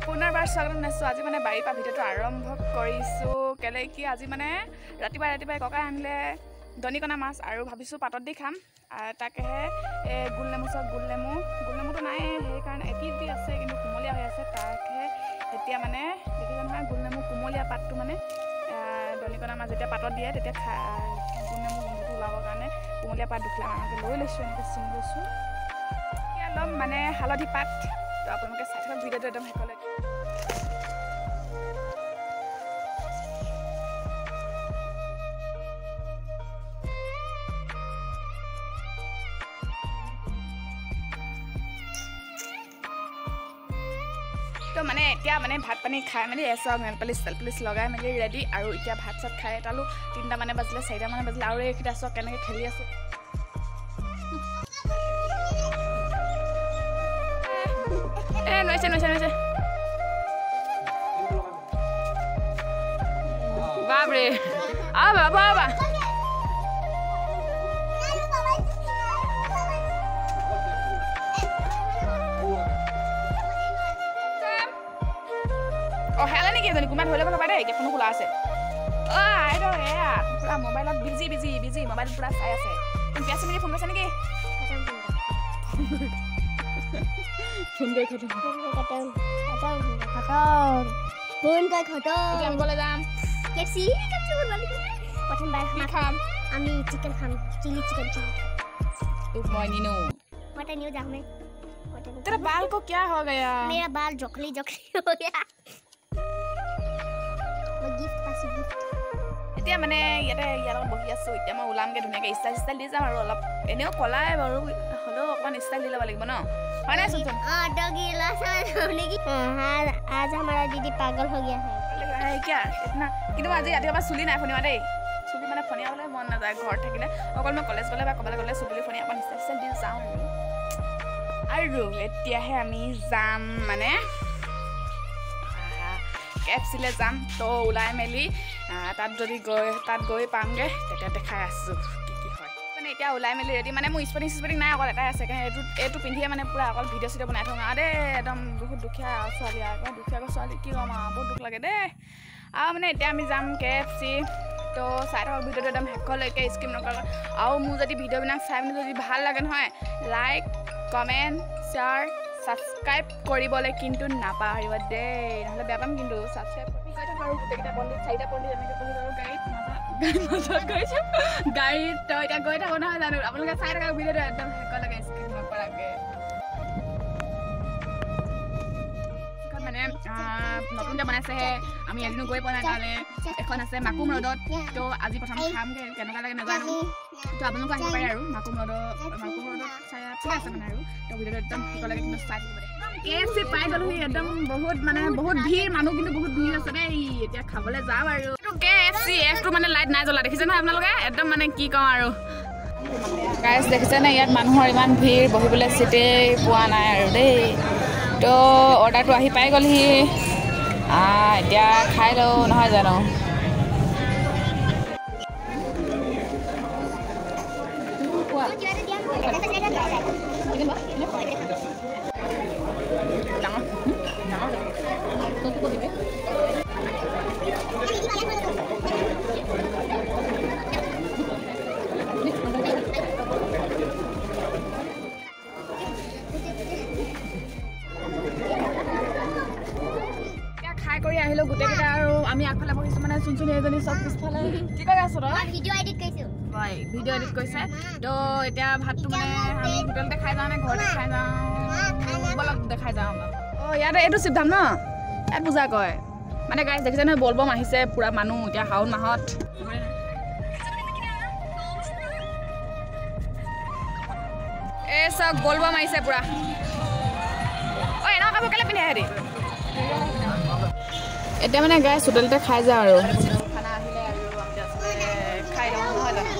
পুনৰবাৰ স্বাগতম জনাইছোঁ। আজি মানে বাৰীৰ পৰা ভিডিঅ'টো আৰম্ভ কৰিছোঁ। কেলে কি আজি মানে ৰাতিপুৱাই ৰাতিপুৱাই ককাই আনিলে দনিকণা মাছ আৰু ভাবিছোঁ পাতত দি খাম। তাকেহে এই গোল নেমু চব গোল নেমু গোল নেমুটো নাই, সেইকাৰণে এটি এটি আছে কিন্তু কুমলীয়া হৈ আছে। তাকেহে এতিয়া মানে দেখিছে নহয় গোল নেমু কুমলীয়া পাতটো মানে দনিকণা মাছ যেতিয়া পাতত দিয়ে তেতিয়া গোল নেমু গোন্ধটো ওলাবৰ কাৰণে কুমলীয়া পাত দুখিলা মানকে লৈ লৈছোঁ, এনেকৈ ছিঙি লৈছোঁ। এতিয়া ল'ম মানে হালধি পাত। তো আপোনালোকে চাই থাকক ভিডিঅ'টো একদম শেষলৈকে। তো মানে এতিয়া মানে ভাত পানী খাই মেলি চাওক নেল পালিচ তেল পালিচ লগাই মেলি ৰেডি। আৰু এতিয়া ভাত চাত খাই এটালো 3টামানে বাজিলে, 4টামানে বাজিলে। আৰু এইকেইটা চাওক কেনেকৈ খেলি আছে। এ নোৱাৰিছে নোৱাৰিছে নোৱাৰিছে, বাপৰে। আবা বাবা অ হেলা নেকি এজনী কোনোবা ধৰি ল'ব নাপায় দেই, কেইখনো খোলা আছে। অ আইদেউ এয়া পূৰা মোবাইলত বিজি বিজি বিজি, মোবাইলত পূৰা চাই আছে। পিয়াজ মিলি ফোন কৰিছে নেকি? ফোন কৰি খতম। আমি ক'লৈ যাম? খাম আমি চিকেন খাম, চিলি চিকেন। তোক মই নিনো। तेरा बाल को क्या हो गया? मेरा बाल जोकली जोकली हो गया। মই গিফ্ট পাইছোঁ, গিফ্ট। এতিয়া মানে ইয়াতে ইয়াৰ লগত বহি আছোঁ। এতিয়া মই ওলামগৈ ধুনীয়াকৈ, ষ্টাইল ষ্টাইল দি যাম আৰু অলপ। এনেও ক'লাই বাৰু, হ'লেও অকণমান ষ্টাইল দি ল'ব লাগিব ন, হয় নাই? চোন आज हमारा दीदी पागल हो गया है। क्या इतना? কিন্তু মই আজি ৰাতিপুৱা চুলি নাই ফনিওৱা দেই। চুলি মানে ফনিয়াবলৈ মন নাযায় ঘৰত থাকিলে। অকল মই কলেজ গ'লে বা ক'ৰবালৈ গ'লে চুলি ফনিয়াই অকণ ষ্টাইল ষ্টাইল দি যাওঁ। আৰু এতিয়াহে আমি যাম মানে কেএফচিলৈ যাম। তো ওলাই মেলি তাত যদি গৈ তাত গৈ পামগৈ তেতিয়া দেখাই আছোঁ কি কি হয়। মানে এতিয়া ওলাই মেলি ৰেডি। মানে মোৰ স্পটিং চিস্পটিং নাই, অকল এটাই আছে। সেইকাৰণে এইটো পিন্ধিয়ে মানে পূৰা অকল ভিডিঅ' চিডিঅ' বনাই থাকোঁ আৰু দেই। একদম বহুত দুখীয়া ছোৱালী, আৰু দুখীয়া ছোৱালী কি ক'ম আৰু, বহুত দুখ লাগে দেই। আৰু মানে এতিয়া আমি যাম কেএফচি। তো চাই থাকক ভিডিঅ'টো একদম শেষলৈকে, স্কিপ নকৰাকৈ। আৰু মোৰ যদি ভিডিঅ'বিলাক চাই পিনি যদি ভাল লাগে নহয়, লাইক কমেণ্ট শ্বেয়াৰ ছাবস্ক্ৰাইব কৰিবলৈ কিন্তু নাপাহৰিব দেই, নহ'লে বেয়া পাম কিন্তু। ছাবস্ক্ৰাইব কৰি গৈ থাকোঁ আৰু গোটেইকেইটা পণ্ডিত, 4টা পণ্ডিত এনেকৈ পঢ়ি আৰু গাড়ীত মাজত গৈছোঁ গাড়ীত। তো এতিয়া গৈ থাকোঁ নহয় জানো, আপোনালোকে চাই থাকক ভিডিঅ'টো একদম শেষলৈকে স্কিপ নকৰাকৈ। মানে নতুনকৈ বনাইছেহে, আমি এদিনো গৈ পোৱা নাই তালৈ। এখন আছে মাকুম ৰ'দত। তো আজি প্ৰথম খামগৈ, কেনেকুৱা লাগে নাজানো। তো আপোনালোকো আহিব পাৰে আৰু মাকুম ৰ'দত চাই আছে মানে। আৰু তো ভিডিঅ'টো একদম শেষলৈকে কিন্তু চাই থাকিব দেই। কেএফচি পাই গ'লোহি, একদম বহুত মানে বহুত ভিৰ মানুহ, কিন্তু বহুত ভিৰ আছে দেই। এতিয়া খাবলৈ যাম আৰু। কেএফচি এফটো মানে লাইট নাই জ্বলা, দেখিছে নহয় আপোনালোকে? একদম মানে কি কওঁ আৰু গাইজ, দেখিছে নে ইয়াত মানুহৰ ইমান ভিৰ, বহিবলৈ চিটেই পোৱা নাই আৰু দেই। তো অৰ্ডাৰটো আহি পাই গ'লহি, এতিয়া খাই লওঁ নহয় জানো। কৰি আহিলোঁ গোটেইকেইটা আৰু আমি আগফালে বহিছোঁ। মানে চুনচুনি এজনী চব পিছফালে। কি কৰি আছো তই? ভিডিঅ' এডিট কৰিছোঁ। হয়, ভিডিঅ' এডিট কৰিছে। তো এতিয়া ভাতটো মানে আমি হোটেলতে খাই যাওঁ নে ঘৰতে খাই যাওঁ, বলক দেখাই যাওঁ। অঁ ইয়াতে এইটো শিৱধাম ন, ইয়াত পূজা কয় মানে। গাইজ দেখিছে নহয় বলবম আহিছে পূৰা মানুহ এতিয়া শাওণ মাহত। এই চাওক বলবম আহিছে পূৰা। অঁ এনেকুৱা কাপোৰ কেলৈ পিন্ধে সিহঁতি? এতিয়া মানে গাইজ হোটেলতে খাই যাওঁ আৰু। খানা আহিলে আৰু খাই লওঁ নহয় জানো।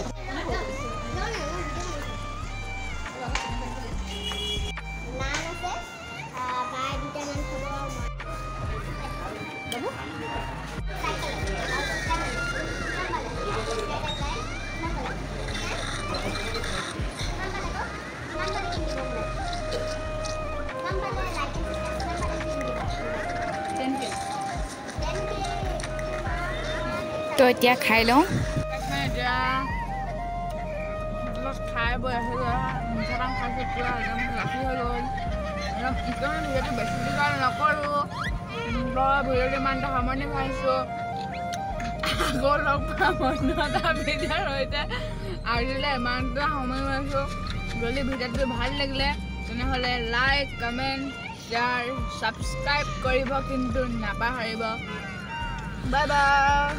তো এতিয়া খাই লওঁ। এতিয়া খাই বৈ আছোঁ, মিঠাপান খাইছোঁ, পূৰা একদম ৰাতি হৈ গ'ল। একদম ভিডিঅ'টো বেছি দীঘল নকৰোঁ, ভিডিঅ'টো ইমানটা সামৰণি মাৰিছোঁ। আকৌ লগ পাম অন্য এটা ভিডিঅ'ৰ সৈতে। আজিলৈ ইমানটা সামৰণি মাৰিছোঁ। যদি ভিডিঅ'টো ভাল লাগিলে তেনেহ'লে লাইক, কমেণ্ট, শ্বেয়াৰ, ছাবস্ক্ৰাইব কৰিব কিন্তু নাপাহৰিব। Bye bye.